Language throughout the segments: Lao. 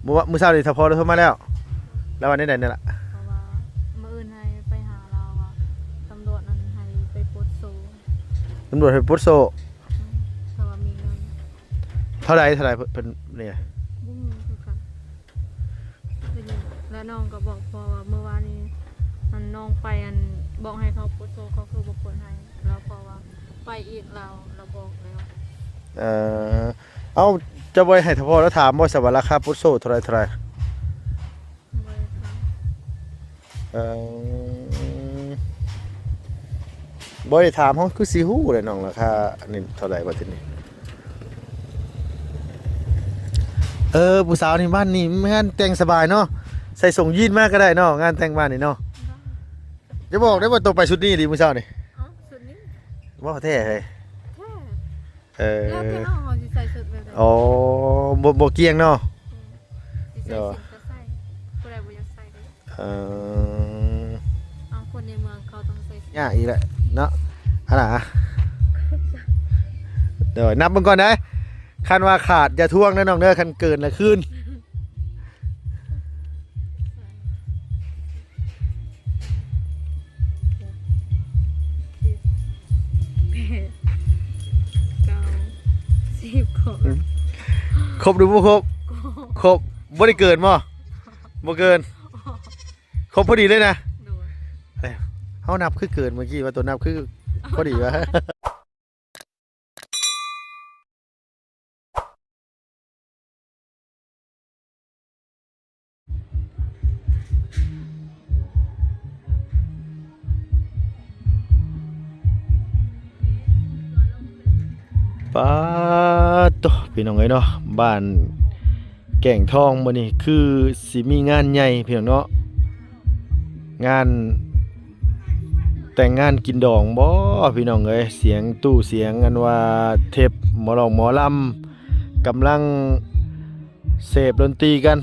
ມື້ວະ ມື້ເຊົ້ານີ້ຖ້າພໍ່ລາວໂທມາແລ້ວ ລາວວ່າແນວໃດແນ່ລະ? ເພາະວ່າມື້ອື່ນໃຫ້ໄປຫາລາວວ່າ ຕຳຫຼວດນັ້ນໃຫ້ໄປປົດໂສ້ ຕຳຫຼວດໃຫ້ປົດໂສ້ ອືມ ເພາະວ່າມີເງິນ ເທົ່າໃດ ເທົ່າໃດເພິ່ນ ເພິ່ນນີ້? ບໍ່ຮູ້ຄືກັນ ໄດ້ຍິນ ແລະນ້ອງກໍບອກພໍ່ວ່າ ມື້ວານນີ້ ອັນ ນ້ອງໄປ ອັນ ບອກໃຫ້ເຂົາປົດໂສ້ ເຂົາຄືບໍ່ປົດໃຫ້ ແລ້ວພໍ່ວ່າ ໄປອີກ ລາວ ລາວບອກແລ້ວ ເອີ ເອົ້າ ເຈົ້າບໍ່ໄດ້ໃຫ້ພໍ່ລາວຖາມບໍ່ຊະວ່າ ລາຄາປົດໂສ້ເທົ່າໃດ ເທົ່າໃດ? ບໍ່ໄດ້ຖາມ ເອີ ບໍ່ໄດ້ຖາມ ເຮົາຄືຊິຮູ້ແຫຼະນ້ອງ ລາຄາອັນນີ້ເທົ່າໃດບັດທີນີ້? ເອີ ຜູ້ສາວນີ້ບ້ານນີ້ງານແຕ່ງສະບາຍເນາະ ໃສ່ສົ້ງຢີນມາກໍໄດ້ເນາະ ງານແຕ່ງບ້ານນີ້ເນາະ ຢ່າບອກໄດ້ວ່າໂຕໄປຊຸດນີ້ຕິມື້ເຊົ້ານີ້ ເອົ້າ ຊຸດນີ້ ເວົ້າແທ້ເຮີ້ຍ ແທ້ ເອີ ແລ້ວແຕ່ເຮົາ ເຮົາຊິໃສ່ຊຸດແບບໃດ ອໍ ບໍ່ ບໍ່ກ່ຽງເນາະ ອືມ ຊິໃສ່ ໂດຍ ສິ້ນກໍໃສ່ ຜູ້ໃດບໍ່ຢາກໃສ່ກໍ ເອີ ເອົາ ຄົນໃນເມືອງເຂົາຕ້ອງໃສ່ ຍາກອີກແຫຼະເນາະ ຫັ້ນນະ ໂດຍ ນັບເບິ່ງກ່ອນເດີ້ ຄັນວ່າຂາດຢ່າທວງເດີ້ນ້ອງເດີ້ ຄັນເກີນລະຄືນ ຫົກ ເຈັດ ແປດ ເກົ້າ ສິບ ຄົບ ຄົບຫຼືບໍ່ຄົບ? ຄົບ ຄົບ ບໍ່ໄດ້ເກີນບໍ່? ບໍ່ເກີນ ຄົບພໍດີເລີຍນະ ໂດຍ ເອີ ເຮົານັບຄືເກີນມື້ກີ້ວ່າ ໂຕນັບຄືພໍດີວ່າ ປາດໂທ້ ພີ່ນ້ອງເອີຍເນາະ ບ້ານແກ້ງທອງມື້ນີ້ຄືຊິມີງານໃຫຍ່ພີ່ນ້ອງເນາະ ງານແຕ່ງງານກິນດອງບໍພີ່ນ້ອງເອີຍ ສຽງຕູ້ສຽງອັນວ່າເທັບ ໝໍຮ້ອງໝໍລຳກຳລັງເສບດົນຕີກັນ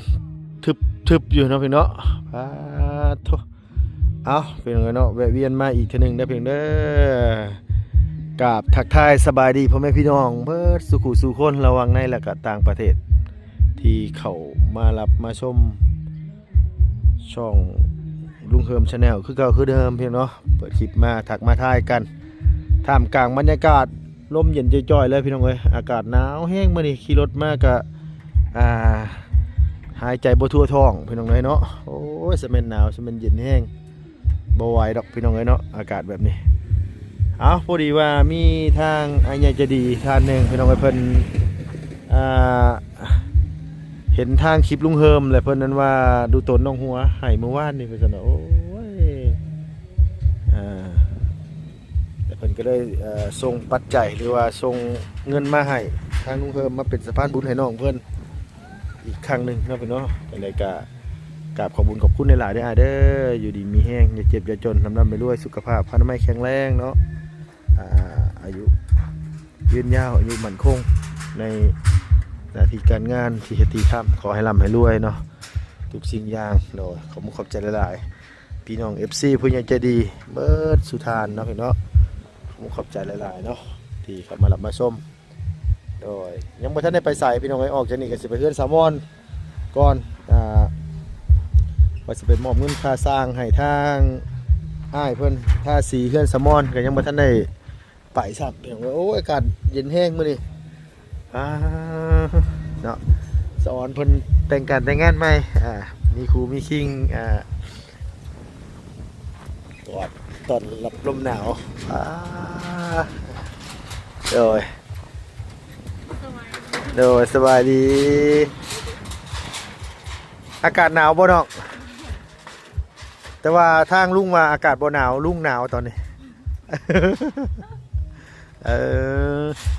ທຶບໆ ຢູ່ເນາະພີ່ນ້ອງເນາະ ປາດໂທ້ ເອົ້າ ພີ່ນ້ອງເອີຍເນາະ ແວະວຽນມາອີກເທື່ອໜຶ່ງເດີ້ພີ່ນ້ອງເດີ້ ກາບທັກທາຍສະບາຍດີພໍ່ແມ່ພີ່ນ້ອງເບິດສູ່ຄູ່ສູ່ຄົນ ລະຫວ່າງໃນ ແລະກະຕ່າງປະເທດ ທີ່ເຂົ້າມາຮັບມາຊົມຊ່ອງລຸງເຮີມ Channel ຄືເກົ່າຄືເດີມພີ່ນ້ອງເນາະ ເປີດຄລິບມາທັກມາທາຍກັນ ທ່າມກາງບັນຍາກາດ ລົມເຢັນຈ່ອຍໆ ເລີຍພີ່ນ້ອງເອີຍ ອາກາດໜາວແຮງມື້ນີ້ ຂີ່ລົດມາກະ ອ່າ ຫາຍໃຈບໍ່ທົ່ວທ້ອງພີ່ນ້ອງເອີຍເນາະ ໂອ້ຍ ສະແມ່ນໜາວ ສະແມ່ນເຢັນແຮງ ບໍ່ໄຫວດອກພີ່ນ້ອງເອີຍເນາະ ອາກາດແບບນີ້ ເອົ້າ ພໍດີວ່າມີທາງອ້າຍໃຫຍ່ໃຈດີທ່ານໜຶ່ງພີ່ນ້ອງເອີຍ ເພິ່ນ ອ່າ ເຫັນທາງຄລິບລຸງເຮີມ ແລະເພິ່ນນັ້ນວ່າດູຕົນນ້ອງຫົວໃຫ້ມື້ວານນີ້ ເພິ່ນຊັ້ນວ່າ ໂອ້ຍ ອ່າ ແລະເພິ່ນກໍເລີຍ ເອີ່ ສົ່ງປັດໄຈ ຫຼືວ່າສົ່ງເງິນມາໃຫ້ທາງລຸງເຮີມ ມາເປັນສະພານບຸນໃຫ້ນ້ອງເພິ່ນອີກຄັ້ງໜຶ່ງເນາະພີ່ນ້ອງເນາະ ຈັ່ງໃດກໍກາບຂອບບຸນຂອບຄຸນຫຼາຍໆເດີ້ອ້າຍເດີ້ ຢູ່ດີມີແຮງ ຢ່າເຈັບຢ່າຈົນ ລ່ຳໆລວຍໆ ສຸຂະພາບອະນາໄມແຂງແຮງເນາະ ອ່າ ອາຍຸຍືນຍາວ ອາຍຸໝັ້ນຄົງ ໃນໜ້າທີ່ການງານທີ່ເຮັດທີ່ທຳ ຂໍໃຫ້ລ່ຳໃຫ້ລວຍເນາະ ທຸກສິ່ງຢ່າງ ໂດຍ ຂອບມຸກຂອບໃຈຫຼາຍໆ ພີ່ນ້ອງເອັຟຊີ ຜູ້ໃຫຍ່ໃຈດີເບິດສູ່ທ່ານເນາະພີ່ນ້ອງເນາະ ຂອບມຸກຂອບໃຈຫຼາຍໆເນາະ ທີ່ເຂົ້າມາຮັບມາຊົມ ໂດຍ ຍັງບໍ່ທັນໄດ້ໄປໃສພີ່ນ້ອງເອີຍ ອອກຈາກນີ້ກໍຊິໄປເຮືອນສາວມອນກ່ອນ ອ່າ ວ່າຊິໄປມອບເງິນຄ່າສ້າງໃຫ້ທາງອ້າຍເພິ່ນ ທາສີເຮືອນສາວມອນ ກໍຍັງບໍ່ທັນໄດ້ ໄປຊ້ຳ ພີ່ນ້ອງເອີຍ ໂອ້ຍ ອາກາດເຢັນແຮງມື້ນີ້ ອ່າ ເນາະ ສະອອນເພິ່ນແຕ່ງການແຕ່ງງານໃໝ່ ອ່າ ມີຄູ່ມີຄິງ ອ່າ ກອດຕ້ອນຮັບລົມໜາວ ອ່າ ໂດຍ ສະບາຍດີ ໂດຍ ສະບາຍດີ ອາກາດໜາວບໍ່ນ້ອງ? ແຕ່ວ່າທາງລຸງວ່າອາກາດບໍ່ໜາວ ລຸງໜາວຕອນນີ້ ເອີ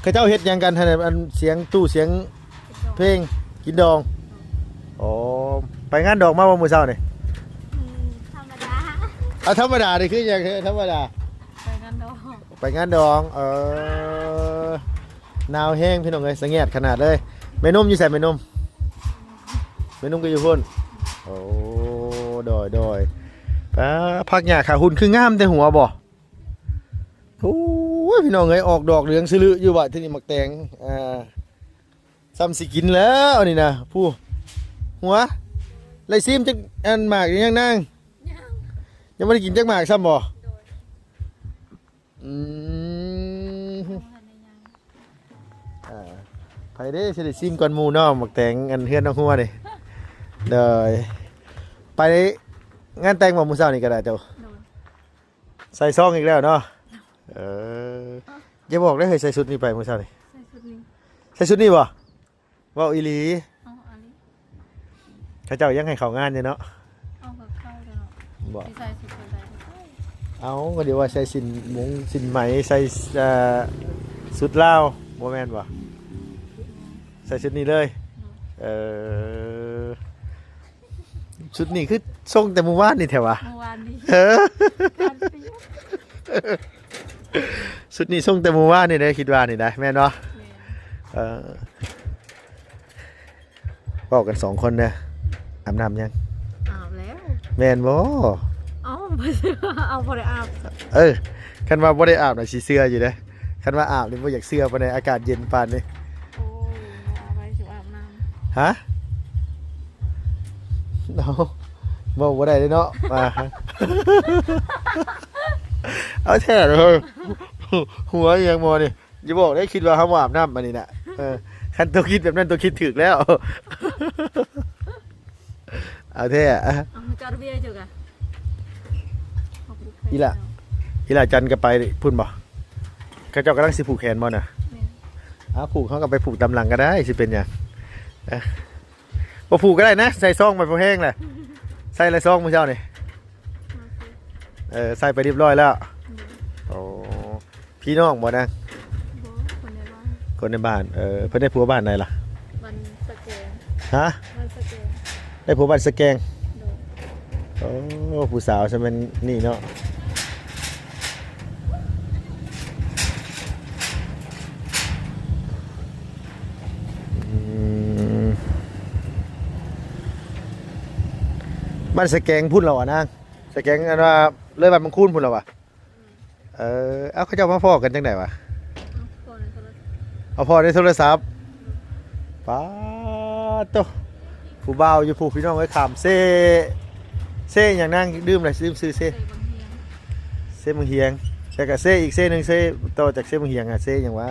ເຂົາເຈົ້າເຮັດຫຍັງກັນຫັ້ນ ອັນສຽງຕູ້ສຽງເພງ ກິນດອງ ອໍ ໄປງານດອງມາບໍ່ມື້ເຊົ້ານີ້? ອືມ ທຳມະດາ ອາ ທຳມະດານີ້ຄືຫຍັງ ທຳມະດາ ໄປງານດອງ ໄປງານດອງ ເອີ ໜາວແຮງພີ່ນ້ອງເອີຍ ສະແງດຂະໜາດເລີຍ ແມ່ນົມຢູ່ໃສແມ່ນົມ? ແມ່ນົມກໍຢູ່ພຸ້ນ ໂອ້ ໂດຍ ໂດຍ ປ້າ ຜັກຫຍ້າຂາຫຸ່ນຄືງາມແຕ່ຫົວບໍ່? ໂອ້ຍ ພີ່ນ້ອງເອີຍ ອອກດອກເຫຼືອງຊະລຶຢູ່ບາດທີນີ້ ໝາກແຕງ ອ່າ ສ່ຳຊິກິນແລ້ວນີ້ນະ ຜູ້ ຫົວ ໄລ່ຊີມຈັກອັນໝາກຫຼືຍັງນາງ? ຍັງ ຍັງບໍ່ໄດ້ກິນຈັກໝາກຊ້ຳບໍ່? ໂດຍ ອືມ ຍັງບໍ່ທັນໄດ້ຍ່າງ ອ່າ ໃຜເດ້ຊິໄດ້ຊີມກ່ອນໝູ່ເນາະ ໝາກແຕງອັນເຮືອນນ້ອງຫົວນີ້? ໂດຍ ໄປງານແຕ່ງບໍ່ມື້ເຊົ້ານີ້ກໍໄດ້ໂຕ? ໂດຍ ໃສ່ຊອງອີກແລ້ວເນາະ? ເອີ ຢ່າບອກເດີ ເຮີ້ຍ ໃສ່ຊຸດນີ້ໄປມື້ເຊົ້ານີ້? ໃສ່ຊຸດນີ້ ໃສ່ຊຸດນີ້ບໍ່? ເວົ້າອີ່ຫຼີ? ເອົາອີ່ຫຼີ ເຂົາເຈົ້າຍັງໃຫ້ເຂົ້າງານຢູ່ເນາະ? ເອົາກໍເຂົ້າແລ້ວເນາະ ບໍ່ ຊິໃສ່ຊຸດແບບໃດກໍໄດ້ ເອົາ ກໍດຽວວ່າໃສ່ສິ້ນມົງສິ້ນໄໝ ໃສ່ ເອີ ຊຸດລາວ ບໍ່ແມ່ນບໍ່? ໃສ່ຊຸດນີ້ເລີຍ ໂດຍ ເອີ ຊຸດນີ້ຄືຊົງແຕ່ມື້ວານນີ້ແທ້ຫວາ? ມື້ວານນີ້ ເອີ ການປ່ຽນ ຊຸດນີ້ຊົງແຕ່ມື້ວານນີ້ເດ້ ຄິດວ່ານີ້ໄດ໋ ແມ່ນບໍ່? ແມ່ນ ເອີ ເວົ້າກັນສອງຄົນເດີ ອາບນ້ຳຍັງ? ອາບແລ້ວ ແມ່ນບໍ່? ເອົ້າ ບໍ່ ເອົາ ບໍ່ໄດ້ອາບ ເອີ ຄັນວ່າບໍ່ໄດ້ອາບນະຊິເຊື່ອຢູ່ເດ້ ຄັນວ່າອາບນີ້ບໍ່ຢາກເຊື່ອປານໃດ ອາກາດເຢັນປານນີ້ ໂອ້ຍ ບໍ່ອາບ ໃຜຊິອາບນ້ຳ ຮະ? ເອົາ ເວົ້າບໍ່ໄດ້ເດ້ເນາະ ອ່າ ເອົາແທ້ເດີ ຫົວອີ່ຫຍັງໝໍນີ້? ຢ່າບອກເດ້ ຄິດວ່າເຮົາບໍ່ອາບນ້ຳອັນນີ້ນະ ເອີ ຄັນໂຕຄິດແບບນັ້ນ ໂຕຄິດຖືກແລ້ວ ເອົາແທ້ ເອົາ ເຈົ້າເບຍເຈົ້າກະ ອີ່ຫຼ້າ ອີ່ຫຼ້າຈັນກໍໄປພຸ້ນບໍ່? ເຂົາເຈົ້າກຳລັງຊິຜູກແຂນບໍ່ນະ? ແມ່ນ ອ້າວ ຜູກ ເຮົາກໍໄປຜູກຕາມຫຼັງກໍໄດ້ ຊິເປັນຫຍັງ? ເອີ ບໍ່ຜູກກໍໄດ້ນະ ໃສ່ຊອງໄປພໍແຮງແຫຼະ ໃສ່ລະຊອງມື້ເຊົ້ານີ້ ເອີ ໃສ່ໄປຮຽບຮ້ອຍແລ້ວ ໂດຍ ໂອ້ ພີ່ນ້ອງບໍ່ນາງ? ບໍ່ ຄົນໃນບ້ານ ຄົນໃນບ້ານ ເອີ ເພິ່ນໄດ້ຜົວບ້ານໃດລະ? ບ້ານສະແກງ ຮະ? ບ້ານສະແກງ ໄດ້ຜົວບ້ານສະແກງ ໂດຍ ໂອ້ ຜູ້ສາວຊະແມ່ນນີ້ເນາະ ອືມ ບ້ານສະແກງພຸ້ນລະຫວານາງ? ສະແກງ ອັນວ່າເລີຍບ້ານບາງຄູນພຸ້ນລະຫວາ? ເອີ ເອົາ ເຂົາເຈົ້າມາພໍ້ກັນຈັ່ງໃດຫວາ? ເອົາ ພໍ້ໃນໂທລະສັບ ປາດໂທ້ ຜູ້ບ່າວຢູ່ພຸ້ນ ພີ່ນ້ອງເອີຍ ຂ້າມເຊ ເຊຫຍັງນາງ? ລືມລະ ລືມຊື່ເຊ ເຊບັງຫຽງ ເຊບັງຫຽງ ແລ້ວກໍເຊອີກເຊໜຶ່ງ ເຊຕໍ່ຈາກເຊບັງຫຽງ ເຊຫຍັງຫວາ?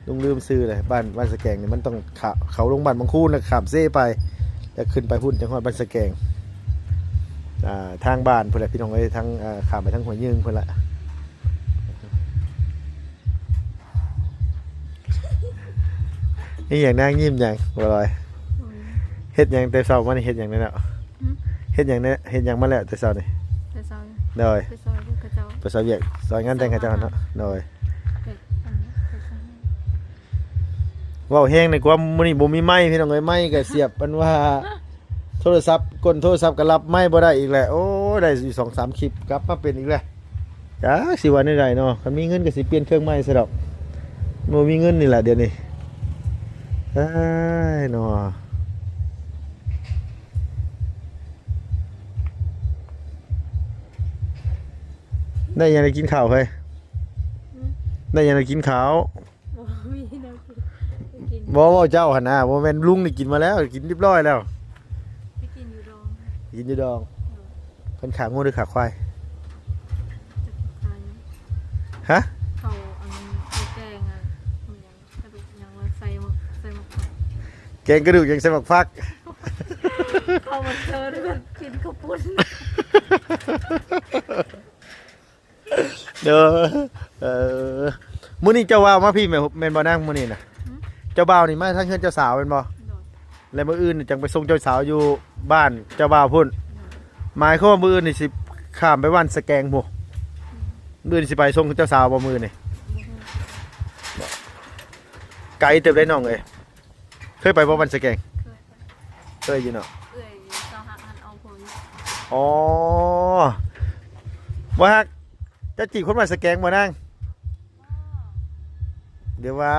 ລຸງລືມຊື່ເລີຍ ບ້ານ ບ້ານສະແກງນີ້ ມັນຕ້ອງ ເຂົ້າ ເຂົ້າລົງບ້ານບາງຄູນ ແລ້ວຂ້າມເຊໄປ ແລ້ວຂຶ້ນໄປພຸ້ນ ຈັ່ງຮອດບ້ານສະແກງ ອ່າ ທາງບ້ານພຸ້ນແຫຼະ ພີ່ນ້ອງເອີຍ ທາງ ເອີ ຂ້າມໄປທາງຫ້ວຍຍືງພຸ້ນແຫຼະ. ອີຫຍັງນາງ? ຍິ້ມຫຍັງ? ບໍ່ລອຍ ໂອ້ຍ ເຮັດຫຍັງແຕ່ເຊົ້າມານີ້? ເຮັດຫຍັງແດ່ເນາະ? ຫຶ? ເຮັດຫຍັງແດ່? ເຮັດຫຍັງມາແລ້ວແຕ່ເຊົ້ານີ້? ແຕ່ເຊົ້າ ໂດຍ ໄປຊ່ອຍວຽກເຂົາເຈົ້າ ໄປຊ່ອຍວຽກ ຊ່ອຍງານແຕ່ງເຂົາເຈົ້າເນາະ ຊ່ອຍງານ ໂດຍ ເຮັດອັນ ເຮັດອັນ ເວົ້າແຮງໃນຄວາມມື້ນີ້ບໍ່ມີໄມ້ ພີ່ນ້ອງເອີຍ ໄມ້ກໍສຽບ ອັນວ່າໂທລະສັບ ກົ້ນໂທລະສັບກໍຮັບໄມ້ບໍ່ໄດ້ອີກແຫຼະ ໂອ້ຍ ໄດ້ຢູ່ສອງສາມຄລິບ ກັບມາເປັນອີກແລ້ວ ຈັກຊິວ່າແນວໃດເນາະ ຄັນມີເງິນກໍຊິປ່ຽນເຄື່ອງໃໝ່ຊະດອກ ບໍ່ມີເງິນນີ້ແຫຼະດຽວນີ້ ເອີຍເນາະ ໄດ້ຫຍັງໄດ້ກິນເຂົ້າເຮີ້ຍ? ຫຶ? ໄດ້ຫຍັງໄດ້ກິນເຂົ້າ? ບໍ່ມີແນວກິນ ໄປກິນ ບໍ່ ເວົ້າເຈົ້າຫັ້ນນະ ບໍ່ແມ່ນ ລຸງນີ້ກິນມາແລ້ວ ກິນຮຽບຮ້ອຍແລ້ວ ໄປກິນຢູ່ດອງ ກິນຢູ່ດອງ ໂດຍ ເພິ່ນຂາງົວຫຼືຂາຄວາຍ? ຈັກຂາຫຍັງ ຮະ? ເຂົາ ອັນ ເຂົາແກງ ອັນ ຫຍັງ ກະດູກຫຍັງ ແລ້ວໃສ່ໝາກ ໃສ່ໝາກຝັກ ແກງກະດູກຫຍັງໃສ່ໝາກຝັກ ເຂົາມາເຊີນເພິ່ນກິນເຂົ້າປຸ້ນ. ເດີ ເອີ ມື້ນີ້ເຈົ້າບ່າວມາພີ້ແມ່ນ ແມ່ນບໍ່ນາງ? ມື້ນີ້ນະ ຫຶ? ເຈົ້າບ່າວນີ້ມາທາງເຮືອນເຈົ້າສາວແມ່ນບໍ່? ໂດຍ ແລະມື້ອື່ນນີ້ຈັ່ງໄປສົ່ງເຈົ້າສາວຢູ່ບ້ານເຈົ້າບ່າວພຸ້ນ ໂດຍ ໝາຍຄວາມວ່າມື້ອື່ນນີ້ຊິຂ້າມໄປບ້ານສະແກງພຸ້ນ ອືມ ມື້ອື່ນຊິໄປສົ່ງເຈົ້າສາວບໍ່ມື້ນີ້? ບໍ່ຮູ້ ໄກເຕີບເດ້ນ້ອງເອີຍ ເຄີຍໄປບໍ່ບ້ານສະແກງ? ເຄີຍໄປ ເຄີຍຢູ່ເນາະ ເອື້ອຍສາວຮັກຫັ້ນເອົາຜົວຢູ່ ອໍ ບໍ່ຮັກ ເຈົ້າຈີບຄົນບ້ານສະແກງບໍ່ນາງ? ດຽວວ່າ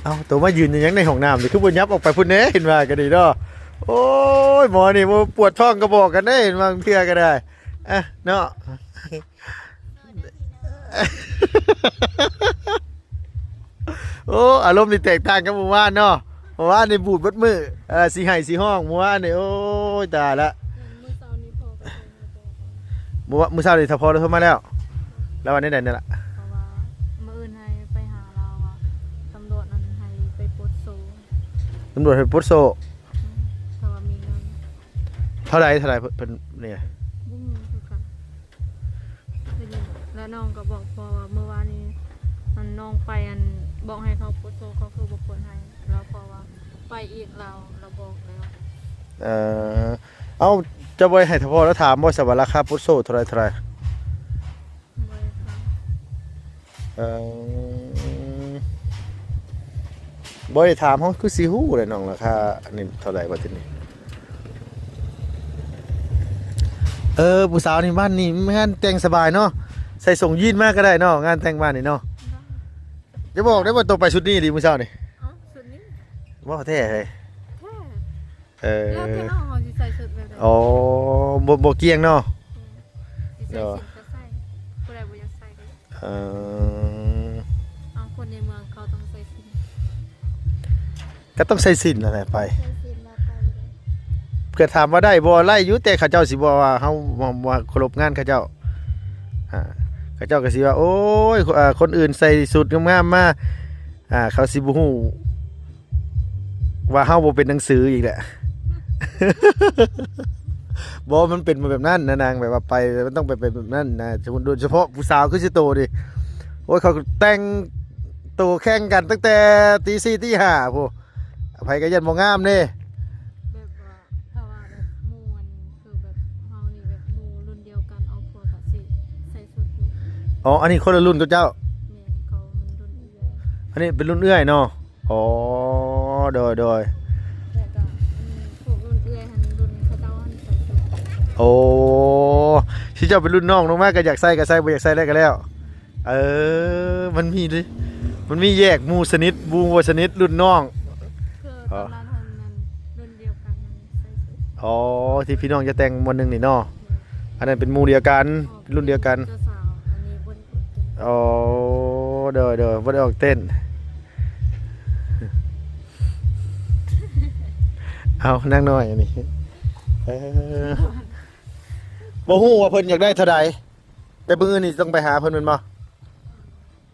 ເອົ້າ ໂຕມາຢືນຢູ່ຫຍັງໃນຫ້ອງນ້ຳນີ້ ຄືບໍ່ຫຍັບອອກໄປພຸ້ນແດ່ ເຫັນວ່າກໍດີເນາະ ໂອ້ຍ ໝໍນີ້ບໍ່ປວດທ້ອງກໍບອກກັນເດ້ ເຫັນວ່າເທື່ອກໍໄດ້ ອ່ະ ເນາະ. ໂອ້ ອາລົມນີ້ແຕກຕ່າງກັບມື້ວານເນາະ. ມື້ວານນີ້ບູດເບິດມື້ ເອີ ຊິໄຫ້ຊິຮ້ອງ. ມື້ວານນີ້ ໂອ້ຍ ຕາຍລະ. ມື້ເຊົ້ານີ້ພໍ່ກໍໂທມາບອກ ມື້ວານ ມື້ເຊົ້ານີ້ຖ້າພໍ່ລາວໂທມາແລ້ວ ລາວວ່າແນວໃດແນ່ລະ? ເພາະວ່າມື້ອື່ນໃຫ້ໄປຫາລາວວ່າ ຕຳຫຼວດນັ້ນໃຫ້ໄປປົດໂສ້ ຕຳຫຼວດໃຫ້ປົດໂສ້ ອືມ ເພາະວ່າມີເງິນ. ເທົ່າໃດ ເທົ່າໃດເພິ່ນນີ້? ບໍ່ຮູ້ຄືກັນ ໄດ້ຍິນ ແລ້ວນ້ອງກໍບອກພໍ່ວ່າ ມື້ວານນີ້ ອັນ ນ້ອງໄປ ອັນ ບອກໃຫ້ເຂົາປົດໂສ້ ເຂົາຄືບໍ່ປົດໃຫ້ ແລ້ວພໍ່ວ່າໄປອີກ ລາວ ລາວບອກແລ້ວ. ເອີ ເອົ້າ ເຈົ້າບໍ່ໄດ້ໃຫ້ພໍ່ລາວຖາມບໍ່ຊະວ່າລາຄາປົດໂສ້ເທົ່າໃດ ເທົ່າໃດ? ບໍ່ໄດ້ຖາມ ເອີ ບໍ່ໄດ້ຖາມ ເຮົາຄືຊິຮູ້ແຫຼະນ້ອງ ລາຄາອັນນີ້ເທົ່າໃດບັດທີນີ້? ເອີ ຜູ້ສາວນີ້ບ້ານນີ້ງານແຕ່ງສະບາຍເນາະ ໃສ່ສົ້ງຢີນມາກໍໄດ້ເນາະ ງານແຕ່ງບ້ານນີ້ເນາະ. ຢ່າບອກໄດ້ວ່າໂຕໄປຊຸດນີ້ອີ່ຫຼີມື້ເຊົ້ານີ້. ເອົ້າ ຊຸດນີ້ ເວົ້າແທ້ເຮີ້ຍ. ແທ້ ເອີ ແລ້ວແຕ່ເນາະ ເຮົາຊິໃສ່ຊຸດແບບໃດ. ອໍ ບໍ່ ບໍ່ກ່ຽງເນາະ. ອືມ ຊິໃສ່ສິ້ນກໍໃສ່ ຜູ້ໃດບໍ່ຢາກໃສ່ກໍ ເອີ ເອົາ ຄົນໃນເມືອງເຂົາຕ້ອງໃສ່ສິ້ນ ກໍຕ້ອງໃສ່ສິ້ນນັ້ນແຫຼະໄປ. ໃສ່ສິ້ນແລ້ວໄປ ກໍຖາມວ່າໄດ້ບໍ່? ໄດ້ຢູ່ ແຕ່ເຂົາເຈົ້າຊິບໍ່ວ່າເຮົາ ວ່າ ວ່າເຄົາລົບງານເຂົາເຈົ້າ. ອ່າ ເຂົາເຈົ້າກໍຊິວ່າ ໂອ້ຍ ເອີ ຄົນອື່ນໃສ່ຊຸດງາມໆມາ ອ່າ ເຂົາຊິບໍ່ຮູ້ ວ່າເຮົາບໍ່ເປັນໜັງສືອີກແຫຼະ. ບໍ່ ມັນເປັນມາແບບນັ້ນນະນາງ ແບບວ່າໄປ ມັນຕ້ອງໄປເປັນແບບນັ້ນນະ. ໂດຍສະເພາະຜູ້ສາວຄືຊິໂຕນີ້ ໂອ້ຍ ເຂົາແຕ່ງໂຕແຂ່ງກັນຕັ້ງແຕ່ຕີສີ່ຕີຫ້າພຸ້ນ ໃຜກໍຢ້ານບໍ່ງາມເດ້. ແບບວ່າ ຖ້າວ່າແບບໝູ່ ອັນ ຄືແບບເຮົານີ້ ແບບໝູ່ລຸ້ນດຽວກັນເອົາຜົວກໍຊິໃສ່ຊຸດຢູ່. ອໍ ອັນນີ້ຄົນລະລຸ້ນກັບເຈົ້າ? ແມ່ນ ເຂົາມັນລຸ້ນເອື້ອຍ ອັນນີ້ເປັນລຸ້ນເອື້ອຍເນາະ. ອໍ ໂດຍ ໂດຍ ແລ້ວກໍ ອືມ ພວກລຸ້ນເອື້ອຍຫັ້ນ ລຸ້ນເຂົາເຈົ້າຫັ້ນໃສ່ຊຸດ. ໂອ້ ຊິເຈົ້າເປັນລຸ້ນນ້ອງລົງມາກໍຢາກໃສ່ກໍໃສ່ ບໍ່ຢາກໃສ່ແລ້ວກໍແລ້ວ. ເອີ ມັນມີເດ້ ມັນມີແຍກໝູ່ສະໜິດ ໝູ່ບໍ່ສະໜິດ ລຸ້ນນ້ອງ. ຄືຕອນນັ້ນຫັ້ນ ລຸ້ນດຽວກັນນັ້ນໃສ່ຊຸດ. ອໍ ທີ່ພີ່ນ້ອງຈະແຕ່ງມື້ໜຶ່ງນີ້ເນາະ. ອັນນັ້ນເປັນໝູ່ດຽວກັນ ເປັນລຸ້ນດຽວກັນ. ເຈົ້າສາວ ອັນນີ້ບໍ່ໄດ້ອອກເຕັ້ນ. ອໍ ໂດຍ ໂດຍ ບໍ່ໄດ້ອອກເຕັ້ນ. ເອົາ ນາງນ້ອຍອັນນີ້ ເອີ ບໍ່ຮູ້ວ່າເພິ່ນຢາກໄດ້ເທົ່າໃດ ແຕ່ມື້ອື່ນນີ້ຕ້ອງໄປຫາເພິ່ນແມ່ນບໍ່?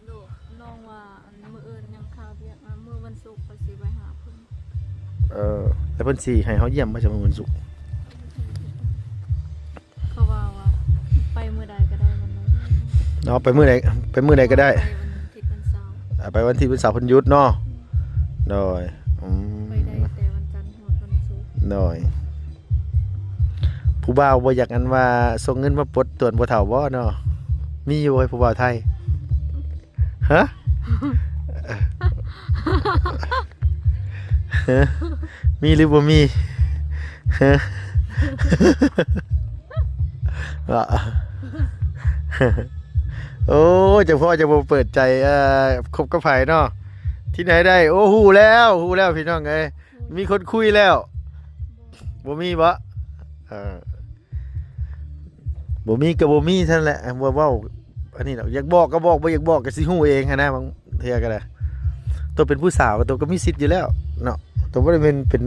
ໂດຍ ນ້ອງວ່າ ອັນ ມື້ອື່ນຍັງຄາວຽກ ມື້ວັນສຸກຂ້ອຍຊິໄປຫາເພິ່ນ. ເອີ ແລ້ວເພິ່ນຊິໃຫ້ເຮົາຢ້ຽມບໍ່ ໃນມື້ວັນສຸກ? ເຂົາວ່າ ວ່າໄປມື້ໃດກໍໄດ້ ແມ່ນບໍ່? ເນາະ ໄປມື້ໃດ ໄປມື້ໃດກໍໄດ້ ໄປວັນທິດວັນເສົາ. ອ່າ ໄປວັນທິດວັນເສົາເພິ່ນຢຸດເນາະ. ໂດຍ ອືມ ໄປໄດ້ແຕ່ວັນຈັນຮອດວັນສຸກ. ໂດຍ ຜູ້ບ່າວບໍ່ຢາກ ອັນວ່າ ສົ່ງເງິນມາປົດຕວນພໍ່ເຖົ້າບໍ່ເນາະ? ມີຢູ່ບໍ່ ຜູ້ບ່າວໄທ? ຮະ? ຮະ? ມີຫຼືບໍ່ມີ? ຮະ? ໂອ້ຍ ຈັກພໍຈະບໍ່ເປີດໃຈ ເອີ ຄົບກັບໃຜເນາະ? ທີ່ໄຫນໄດ້ ໂອ້ ຮູ້ແລ້ວ ຮູ້ແລ້ວ ພີ່ນ້ອງເອີຍ ມີຄົນຄຸຍແລ້ວ. ບໍ່ມີບໍ? ເອີ ບໍ່ມີກໍບໍ່ມີຊັ້ນແຫຼະ ບໍ່ເວົ້າອັນນີ້ດອກ. ຢາກບອກກໍບອກ ບໍ່ຢາກບອກກໍຊິຮູ້ເອງຫັ້ນນະ ບາງເທື່ອກໍໄດ້. ໂຕເປັນຜູ້ສາວ ໂຕກໍມີສິດຢູ່ແລ້ວເນາະ ໂຕບໍ່ໄດ້ເປັນ ເປັນ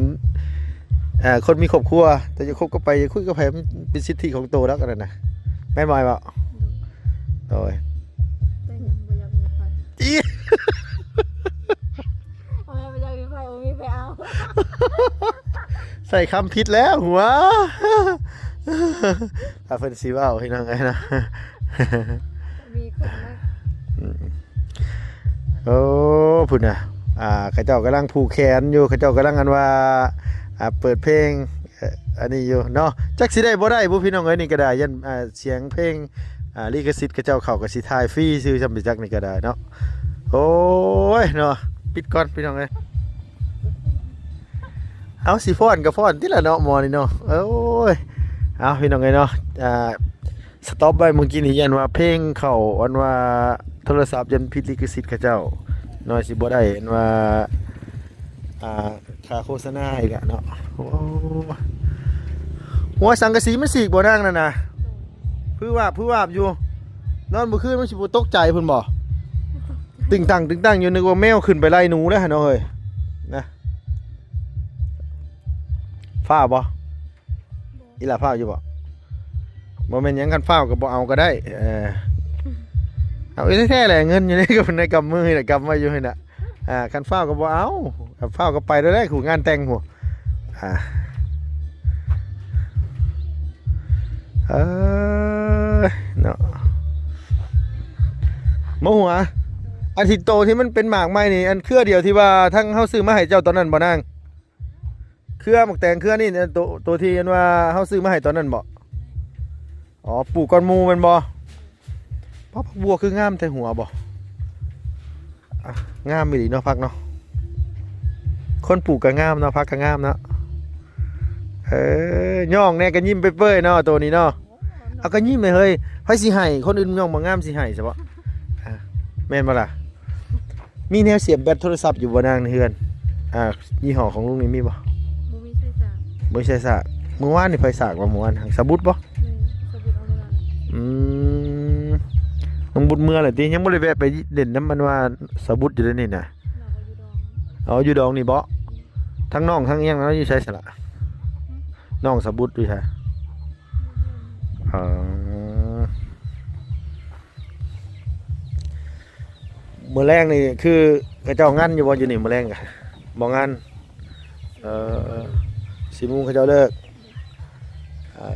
ເອີ ຄົນມີຄອບຄົວ ໂຕຢາກຄົບກັບໃຜ ຢາກຄຸຍກັບໃຜ ມັນເປັນສິດທິຂອງໂຕດອກ ອັນນັ້ນນະ ແມ່ນບໍ່ອ້າຍເວົ້າ? ໂດຍ ໂດຍ ແຕ່ຍັງບໍ່ຢາກມີໃຜ. ອີ ໂອ້ຍ ບໍ່ຢາກມີໃຜ ບໍ່ມີໃຜເອົາ. ໃຊ້ຄຳຜິດແລ້ວຫົວ ຖ້າເພິ່ນຊິເວົ້າ ພີ່ນ້ອງເອີຍເນາະ ມີຄົນມາ ອືມ ໂອ້ ພຸ້ນນະ ອ່າ ເຂົາເຈົ້າກຳລັງຜູກແຂນຢູ່ ເຂົາເຈົ້າກຳລັງ ອັນວ່າ ອ່າ ເປີດເພງ ເອີ ອັນນີ້ຢູ່ເນາະ ຈັກຊິໄດ້ບໍ່ໄດ້ບຸ ພີ່ນ້ອງເອີຍ ນີ້ກໍໄດ້ ຢ້ານ ອ່າ ສຽງເພງ ອ່າ ລິຂະສິດເຂົາເຈົ້າເຂົ້າ ກໍຊິຖ່າຍຟຣີຊື່ຊ່ຳໄປຈັກນີ້ກໍໄດ້ເນາະ. ໂອ້ຍເນາະ ປິດກ່ອນ ພີ່ນ້ອງເອີຍ. ເອົາ ຊິຟ້ອນກໍຟ້ອນຕິລະເນາະ ໝໍນີ້ເນາະ. ໂອ້ຍ ເອົາ ພີ່ນ້ອງເອີຍເນາະ ອ່າ ສະຕັອບໄວ້ເມື່ອກີ້ນີ້ ຢ້ານວ່າເພງເຂົ້າ ອັນວ່າໂທລະສັບ ຢ້ານຜິດລິຂະສິດເຂົາເຈົ້າ ນ້ອຍຊິບໍ່ໄດ້ ອັນວ່າ ອ່າ ຄ່າໂຄສະນາອີກແຫຼະເນາະ. ໂອ້ ຫົວສັງກະສີມັນສີກບໍ່ນາງນັ້ນນະ? ໂດຍ ພຶວາບ ພຶວາບຢູ່. ນອນມື້ຄືນມັນຊິບໍ່ຕົກໃຈພຸ້ນບໍ່? ບໍ່ຕົກໃຈ. ຕຶງຕັງຕຶງຕັງຢູ່ ນຶກວ່າແມວຂຶ້ນໄປໄລ່ໜູແລ້ວຫັ້ນເນາະເຮີ້ຍ ນະ. ຟ້າວບໍ່? ອີ່ຫຼ້າຟ້າວຢູ່ບໍ່? ບໍ່ແມ່ນຫຍັງ ຄັນຟ້າວກໍບໍ່ເອົາກໍໄດ້. ເອີ ເອົາແທ້ໆແຫຼະ ເງິນຢູ່ໃນ ໃນກຳມືນີ້ແຫຼະ ກຳໄວ້ຢູ່ຫັ້ນນະ. ອ່າ ຄັນຟ້າວກໍບໍ່ເອົາ ຄັນຟ້າວກໍໄປໂລດແຫຼະ ຄູ່ງານແຕ່ງພຸ້ນ. ອ່າ ເອີ ເນາະ ບໍ່ຫົວ. ອັນທີ່ໂຕທີ່ມັນເປັນໝາກໃໝ່ນີ້ ອັນເຄືອດຽວທີ່ວ່າທັງເຮົາຊື້ມາໃຫ້ເຈົ້າຕອນນັ້ນບໍ່ນາງ? ເຄືອໝາກແຕງເຄືອນີ້ ໂຕ ໂຕທີ່ອັນວ່າເຮົາຊື້ມາໃຫ້ຕອນນັ້ນບໍ່? ອໍ ປູກກ່ອນໝູ່ແມ່ນບໍ່? ປາ ຜັກບົວຄືງາມແຕ່ຫົວບໍ່? ອ່ະ ງາມອີ່ຫຼີເນາະ ຜັກເນາະ. ຄົນປູກກໍງາມເນາະ ຜັກກໍງາມເນາະ. ເອີ ຍ່ອງແດ່ກໍຍິ້ມເປີຍໆເນາະ ໂຕນີ້ເນາະ. ເອົາ ກໍຍິ້ມແມ່ເຮີ້ຍ ໃຜຊິໃຫ້ ຄົນອື່ນຍ່ອງບໍ່ງາມຊິໃຫ້ຊະບໍ? ອ່າ ແມ່ນບໍ່ລະ? ມີແນວສຽບແບັດໂທລະສັບຢູ່ບໍ່ນາງໃນເຮືອນ? ອ່າ ຍີ່ຫໍ້ຂອງລຸງນີ້ມີບໍ່? ບໍ່ມີໃຜສາກ ບໍ່ມີໃຜສາກ. ມື້ວານນີ້ໃຜສາກວະ? ມື້ວານ ສາບຸດບໍ່? ແມ່ນ ສາບຸດເອົາມາ. ອືມ ນ້ອງບຸດເມືອແລ້ວຕິ? ຍັງບໍ່ໄດ້ແວະໄປຫຼິ້ນນຳ ອັນວ່າ ສາບຸດຢູ່ເດ້ນີ້ນະ. ລາວກໍຢູ່ດອງ. ອໍ ຢູ່ດອງນີ້ບໍ? ອືມ ທັງນ້ອງທັງອີ່ຫຍັງລາວຢູ່ໃສຊັ້ນລະ? ຫື? ນ້ອງສາບຸດຢູ່ໃສ? ອໍ ມື້ແລງນີ້ຄືເຂົາເຈົ້າງັນຢູ່ບໍ່ ຢູ່ນີ້? ມື້ແລງກະບໍ່ງັນ. ເອີ ສີ່ໂມງເຂົາເຈົ້າເລີກ. ເອີ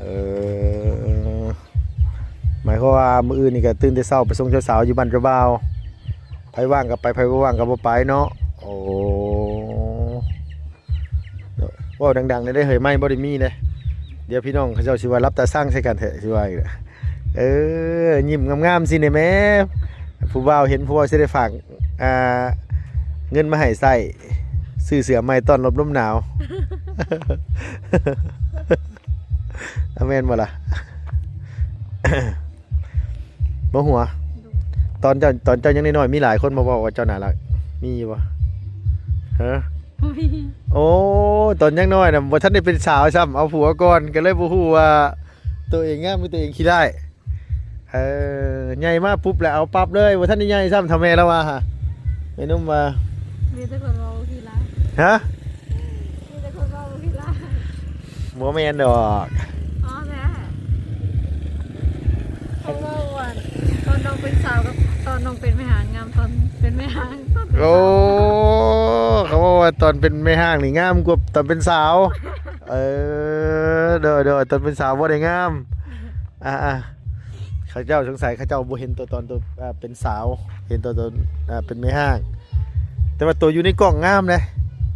ໝາຍຄວາມວ່າມື້ອື່ນນີ້ກະຕື່ນແຕ່ເຊົ້າໄປສົ່ງເຈົ້າສາວຢູ່ບ້ານເຈົ້າບ່າວ. ໃຜວ່າງກະໄປ ໃຜບໍ່ວ່າງກະບໍ່ໄປເນາະ. ໂອ້ ເວົ້າດັງໆແດ່ເຮີ້ຍ ໄມບໍ່ໄດ້ມີເດ້. ດຽວພີ່ນ້ອງເຂົາເຈົ້າຊິວ່າລັບຕາຊັງໃສ່ກັນແທ້ ຊິວ່າອີກແຫຼະ. ເອີ ຍິ້ມງາມໆຊິແດ່ແມ້ ຜູ້ບ່າວເຫັນ ຜູ້ບ່າວຊິໄດ້ຝາກ ອ່າ ເງິນມາໃຫ້ໃຊ້ ຊື້ເສື້ອໃໝ່ຕ້ອນຮັບລົມໜາວ. ອາ ແມ່ນບໍ່ລະ? ບໍ່ຫົວ. ໂດຍ. ຕອນເຈົ້າ ຕອນເຈົ້າຍັງນ້ອຍໆ ມີຫຼາຍຄົນບໍ່ເວົ້າວ່າເຈົ້າໜ້າຮັກ? ມີຢູ່ບໍ່? ຮະ? ບໍ່ມີ. ໂອ້ ຕອນຍັງນ້ອຍນະ ບໍ່ທັນໄດ້ເປັນສາວຊ້ຳ ເອົາຜົວກ່ອນ ກໍເລີຍບໍ່ຮູ້ວ່າໂຕເອງງາມ ຫຼື ໂຕເອງຂີ້ຮ້າຍ. ເອີ ໃຫຍ່ມາປຸບແລ້ວເອົາປັບເລີຍ ບໍ່ທັນໄດ້ໃຫຍ່ຊ້ຳ ເຖົ້າແມ່ລາວວ່າຫະ. ແມ່ໜຸ່ມວ່າ ມີແຕ່ຄົນເວົ້າຂີ້ຮ້າຍ. ຮະ? ມີແຕ່ຄົນເວົ້າຂີ້ຮ້າຍ. ບໍ່ແມ່ນດອກ. ອໍ ແທ້. ເຂົາເວົ້າວ່າຕອນນ້ອງເປັນສາວກັບຕອນນ້ອງເປັນແມ່ຮ້າງງາມ ຕອນເປັນແມ່ຮ້າງ ຕອນເປັນສາວ. ໂອ້ ເຂົາເວົ້າວ່າຕອນເປັນແມ່ຮ້າງນີ້ງາມກວ່າຕອນເປັນສາວ. ເອີ ໂດຍໆ ຕອນເປັນສາວບໍ່ໄດ້ງາມ. ອ່າໆ ເຂົາເຈົ້າສົງໄສເຂົາເຈົ້າບໍ່ເຫັນຕົວຕອນຕົວ ອ່າ ເປັນສາວ ເຫັນຕົວຕອນ ອ່າ ເປັນແມ່ຮ້າງ. ແຕ່ວ່າຕົວຢູ່ໃນກ້ອງງາມເດ້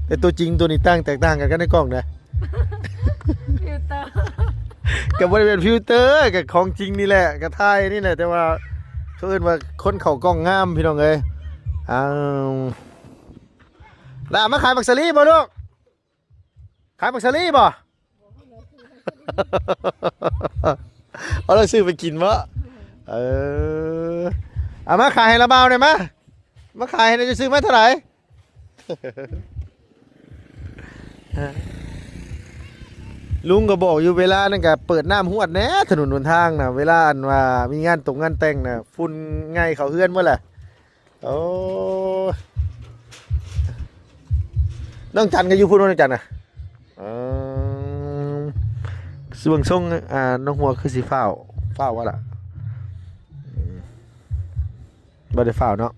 ແຕ່ຕົວຈິງຕົວນີ້ຕ່າງ ແຕກຕ່າງກັນກັບໃນກ້ອງເດ້. ຟິວເຕີ ກໍບໍ່ໄດ້ເປັນຟິວເຕີ ກໍຂອງຈິງນີ້ແຫຼະ ກໍຖ່າຍນີ້ແຫຼະ ແຕ່ວ່າເຂົາເອີ້ນວ່າຄົນເຂົ້າກ້ອງງາມ ພີ່ນ້ອງເອີຍ. ອ້າວ ຫຼ້າມາຂາຍໝາກສາລີບໍ່ລູກ? ຂາຍໝາກສາລີບໍ່? ເອົາ ລາວຊື້ໄປກິນບໍ່? ເອີ ເອົາມາຂາຍໃຫ້ລາວບ່າວແດ່ມາ ມາຂາຍໃຫ້ແດ່ ຈະຊື້ມາເທົ່າໃດ? ລຸງກໍບອກຢູ່ ເວລານັ້ນກໍເປີດນ້ຳຮວດແດ່ ຖະໜົນຫົນທາງນະ ເວລາອັນວ່າມີງານຕົງງານແຕ່ງນະ ຝຸ່ນໄງ່ເຂົ້າເຮືອນໝົດແຫຼະ. ໂອ້ຍ ນ້ອງຈັນກໍຢູ່ພຸ້ນ ນ້ອງຈັນນະ. ເອີ ເບິ່ງຊົງ ອ່າ ນ້ອງຫົວຄືຊິຟ້າວ ຟ້າວບໍ່ລະ? ອືມ ບໍ່ໄດ້ຟ້າວເນາະ.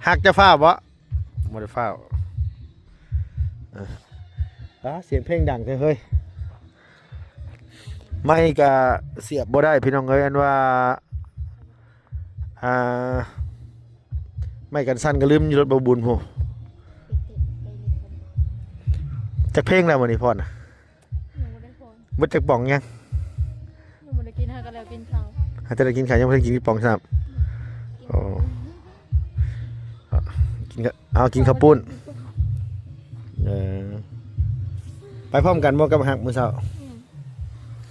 ຮັກຈະຟ້າວບໍ່? ບໍ່ໄດ້ຟ້າວ. ເອີ ອາ ສຽງເພງດັງແທ້ເຮີ້ຍ. ໄມກະສຽບບໍ່ໄດ້ ພີ່ນ້ອງເອີຍ ອັນວ່າ ອ່າ ໄມກັນສັ່ນກະລືມຢູ່ລົດບ່າວບຸນພຸ້ນ. ຈັກເພງແລ້ວມື້ນີ້ພອນນະ? ຍັງບໍ່ໄດ້ພອນ. ເບິດຈັກປ່ອງຍັງ? ຍັງບໍ່ໄດ້ກິນ ຫາກະແລ້ວກິນເຂົ້າ ຫາກະແລ້ວກິນເຂົ້າ ຍັງບໍ່ໄດ້ກິນຈັກປ່ອງຊ້ຳ. ໂອ້ ກິນ ເອົາ ກິນເຂົ້າປຸ້ນ. ເອີ ໄປພ້ອມກັນບໍ່ກັບຮັກມື້ເຊົ້າ? ອືມ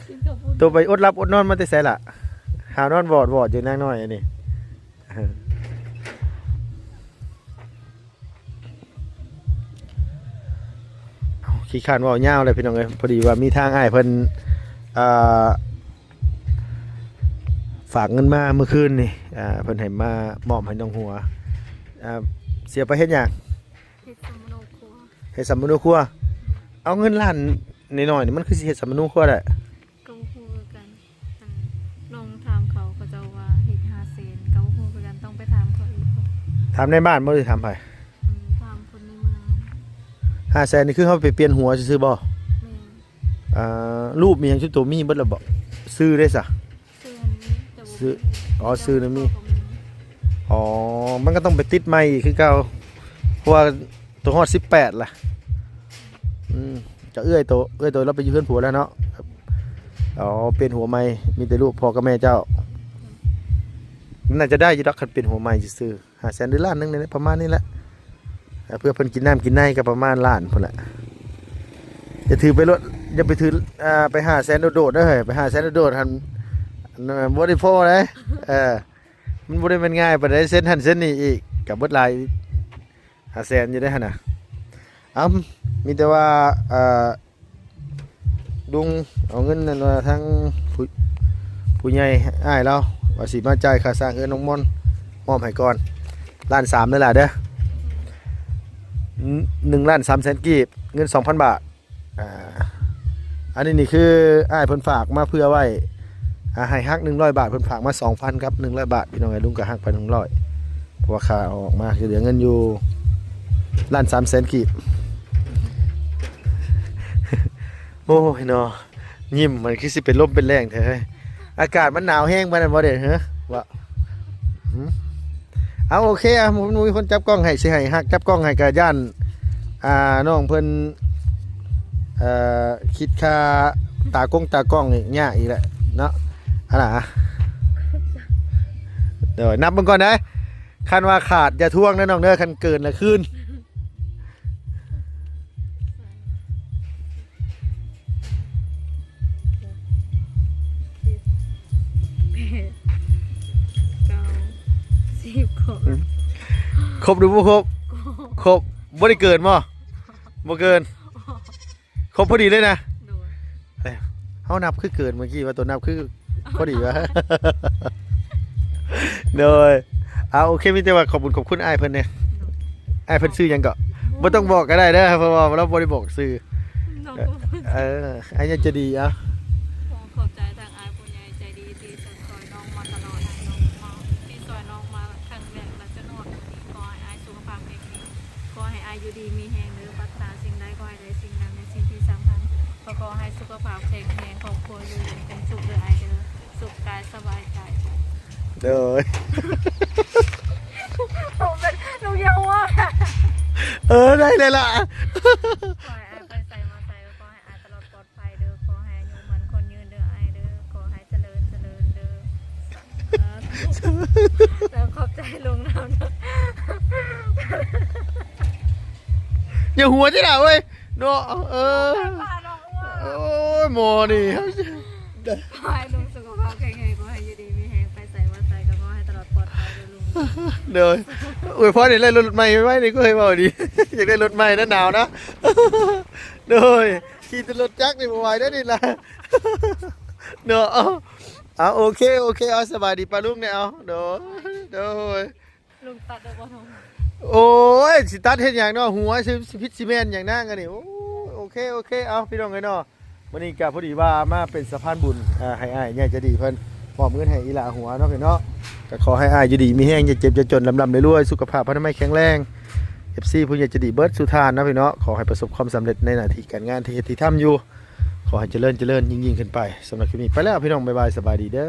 ກິນເຂົ້າປຸ້ນ. ໂຕໄປອົດຫຼັບອົດນອນມາແຕ່ໃສລະ? ຫາວນອນວອດໆຢູ່ນາງນ້ອຍອັນນີ້. ຂີ້ຄ້ານເວົ້າຍາວແລ້ວພີ່ນ້ອງເອີຍ. ພໍດີວ່າມີທາງອ້າຍເພິ່ນ ອ່າ ຝາກເງິນມາມື້ຄືນນີ້ ອ່າ ເພິ່ນໃຫ້ມາມອບໃຫ້ນ້ອງຫົວ. ອ່າ ຊິເອົາໄປເຮັດຫຍັງ? ເຮັດສຳມະໂນຄົວ. ເຮັດສຳມະໂນຄົວ. ເອົາເງິນລ້ານນ້ອຍໆນີ້ ມັນຄືຊິເຮັດສຳມະໂນຄົວໄດ້? ກໍບໍ່ຮູ້ຄືກັນ. ອັນ ລອງຖາມເຂົາ, ເຂົາເຈົ້າວ່າເຮັດຫ້າແສນ, ກໍບໍ່ຮູ້ຄືກັນ, ຕ້ອງໄປຖາມເຂົາອີກ. ຖາມໃນບ້ານບໍ່ ຫຼືຖາມໃຜ? ອັນ ຖາມຄົນໃນເມືອງ. ຫ້າແສນນີ້ຄືເຮົາໄປປ່ຽນຫົວຊື່ໆບໍ່? ແມ່ນ. ອ່າ ຮູບມີຫຍັງຊຸດໂຕມີເບິດແລ້ວບໍ່? ຊື່ເດ້ຊະ? ຊື່ອັນນີ້ ຊື່ ອໍ ຊື່ນະມີ. ອໍ ມັນກໍຕ້ອງໄປຕິດໃໝ່ອີກຄືເກົ່າ ເພາະວ່າໂຕຮອດສິບແປດລະ. ອືມ ກໍເອື້ອຍໂຕ ເອື້ອຍໂຕລາວໄປຢູ່ເຮືອນຜົວແລ້ວເນາະ. ອໍ ປ່ຽນຫົວໃໝ່ ມີແຕ່ລູກພໍ່ກັບແມ່ເຈົ້າ. ໜ້າຈະໄດ້ຢູ່ດອກ ຄັນປ່ຽນຫົວໃໝ່ຊື່ໆ. ຫ້າແສນ ຫຼືລ້ານໜຶ່ງນີ້ແຫຼະ ປະມານນີ້ແຫຼະ. ເພື່ອເພິ່ນກິນນ້ຳກິນໃນກໍປະມານລ້ານພຸ້ນແຫຼະ. ຢ່າຖືໄປໂລດ ຢ່າໄປຖື ອ່າ ໄປຫ້າແສນໂດດໆເດີເຮີຍ. ໄປຫ້າແສນໂດດໆຫັ້ນ ອັນ ບໍ່ໄດ້ພໍເດ້. ເອີ ມັນບໍ່ໄດ້ແມ່ນງ່າຍປານໃດ, ເຊັນຫັ້ນເຊັນນີ້ອີກ ກໍເບິດຫຼາຍຫ້າແສນຢູ່ເດ້ຫັ້ນນະ. ເອົ້າ ມີແຕ່ວ່າ ເອີ ລຸງເອົາເງິນນັ້ນວ່າທາງຜູ້ ຜູ້ໃຫຍ່ອ້າຍລາວວ່າຊິມາຈ່າຍຄ່າສ້າງເຮືອນນ້ອງມອນ ມອບໃຫ້ກ່ອນ ລ້ານສາມເດີຫຼ້າເດີ. ໜຶ່ງລ້ານສາມແສນກີບ ເງິນສອງພັນບາດ. ອ່າ ອັນນີ້ນີ້ຄືອ້າຍເພິ່ນຝາກມາເພື່ອໄວ້ ອ່າ ໃຫ້ຫັກໜຶ່ງຮ້ອຍບາດ, ເພິ່ນຝາກມາສອງພັນກັບໜຶ່ງຮ້ອຍບາດ ພີ່ນ້ອງເອີຍ. ລຸງກໍຫັກໄປໜຶ່ງຮ້ອຍ ເພາະວ່າຄ່າເອົາອອກມາ ຄືເຫຼືອເງິນຢູ່ລ້ານສາມແສນກີບ. ໂອ້ຍເນາະ ຍິ້ມມັນຄືຊິເປັນລົມເປັນແລ້ງແທ້ເຮີຍ. ອາກາດມັນໜາວແຮງປານນັ້ນບໍ່ເດ ເຮີ ວ່າ ຫື ເອົາ ໂອເຄ ອ່ະ ບໍ່ມີຄົນຈັບກ້ອງໃຫ້ ຊິໃຫ້ຮັກຈັບກ້ອງໃຫ້ກໍຢ້ານ ອ່າ ນ້ອງເພິ່ນ ເອີ ຄິດຄ່າຕາກົງຕາກ້ອງນີ້ຍາກອີກແຫຼະເນາະ. ອັນນ່າ ເດີ ນັບເບິ່ງກ່ອນເດີ. ຄັນວ່າຂາດຢ່າທວງເດີນ້ອງເດີ, ຄັນເກີນລະຄືນ. ເກົ້າ ສິບ ຄົບ ຄົບຫຼືບໍ່ຄົບ? ຄົບ. ບໍ່ໄດ້ເກີນບໍ່? ບໍ່ເກີນ. ຄົບພໍດີເລີຍນະ. ໂດຍ. ເອີຍ ເຮົານັບຄືເກີນເມື່ອກີ້ວ່າ ໂຕນັບຄືພໍດີວະ. ໂດຍ. ເອົາ ໂອເຄ ມີແຕ່ວ່າຂອບບຸນຂອບຄຸນອ້າຍເພິ່ນເດ້. ໂດຍ. ອ້າຍເພິ່ນຊື່ຫຍັງເກາະ? ບໍ່ຕ້ອງບອກກໍໄດ້ເດີ ເພາະວ່າລາວບໍ່ໄດ້ບອກຊື່. ເອີ ອ້າຍໃຫຍ່ໃຈດີ. ເອົ້າ ຂໍຂອບໃຈທາງອ້າຍຜູ້ໃຫຍ່ໃຈດີທີ່ຊ່ອຍນ້ອງມາຕະຫຼອດ, ໃຫ້ນ້ອງມາ ທີ່ຊ່ອຍນ້ອງມາຄັ້ງແລກ ແລະ ຈົນຮອດມື້ນີ້. ຂໍໃຫ້ອ້າຍສຸຂະພາບແຂງແຮງ, ຂໍໃຫ້ອ້າຍຢູ່ດີມີແຮງເດີ, ປາດຖະໜາສິ່ງໃດຂໍໃຫ້ໄດ້ສິ່ງນັ້ນ ແລະ ສິ່ງທີ່ສຳຄັນ ກໍຂໍໃຫ້ສຸຂະພາບແຂງແຮງ, ຄອບຄົວຢູ່ເຢັນເປັນສຸກເດີອ້າຍເດີ, ສຸກກາຍສະບາຍໃຈ. ໂດຍ. ເອີ ໄດ້ເລີຍລະ. ຂໍໃຫ້ອ້າຍໄປໃສມາໃສ ກໍຂໍໃຫ້ອ້າຍຕະຫຼອດປອດໄພເດີ, ຂໍໃຫ້ອາຍຸໝັ້ນຂວັນຍືນເດີອ້າຍເດີ, ຂໍໃຫ້ຈະເລີນ ຈະເລີນເດີ. ເອີ ແລ້ວຂອບໃຈລຸງນຳເດີ. ຢ່າຫົວຕິລະເວີຍເນາະ. ເອີ ໂອ້ຍ ໝໍນີ້ ຂໍໃຫ້ລຸງສຸຂະພາບແຂງແຮງ, ຂໍໃຫ້ຢູ່ດີມີແຮງ, ໄປໃສມາໃສກໍຂໍໃຫ້ຕະຫຼອດປອດໄພເດີລຸງ. ໂດຍ. ອວຍພອນໃຫ້ໄດ້ລົດໃໝ່ໄວໆນີ້ ກໍໃຫ້ເວົ້າດີ. ຢາກໄດ້ລົດໃໝ່ນະ ໜາວນະ. ໂດຍ. ຂີ່ແຕ່ລົດຈັກນີ້ບໍ່ໄຫວເດ້ນີ້ລະ. ເນາະ. ເອົາ ເອົາ ໂອເຄ ໂອເຄ ເອົາ ສະບາຍດີປ້າລຸງແດ່. ເອົາ ໂດຍ ໂດຍ. ລຸງຕັດໄດ້ບໍ່? ໂອ້ຍ ຊິຕັດເຮັດຫຍັງເນາະ ຫົວຊິ ຊິຜິດຊິແມ່ນຫຍັງນາງອັນນີ້. ໂອ້ຍ ໂອເຄ ໂອເຄ ເອົາ ພີ່ນ້ອງເອີຍເນາະ. ມື້ນີ້ກໍພໍດີວ່າມາເປັນສະພານບຸນ ອ່າ ໃຫ້ອ້າຍໃຫຍ່ໃຈດີເພິ່ນມອບເງິນໃຫ້ອີ່ຫຼ້າຫົວເນາະ ພີ່ນ້ອງເນາະ. ກໍຂໍໃຫ້ອ້າຍຢູ່ດີມີແຮງ ຢ່າເຈັບຢ່າຈົນ ລ່ຳໆລວຍໆ ສຸຂະພາບອະນາໄມແຂງແຮງ. ເອັຟຊີ ຜູ້ໃຫຍ່ໃຈດີເບິດສູ່ທ່ານເນາະ ພີ່ນ້ອງເນາະ, ຂໍໃຫ້ປະສົບຄວາມສຳເລັດໃນໜ້າທີ່ການງານທີ່ເຮັດທີ່ທຳຢູ່. ຂໍໃຫ້ຈະເລີນ ຈະເລີນຍິ່ງໆຂຶ້ນໄປ. ສຳລັບຄລິບນີ້ໄປແລ້ວ ພີ່ນ້ອງ ບາຍບາຍ ສະບາຍດີເດີ.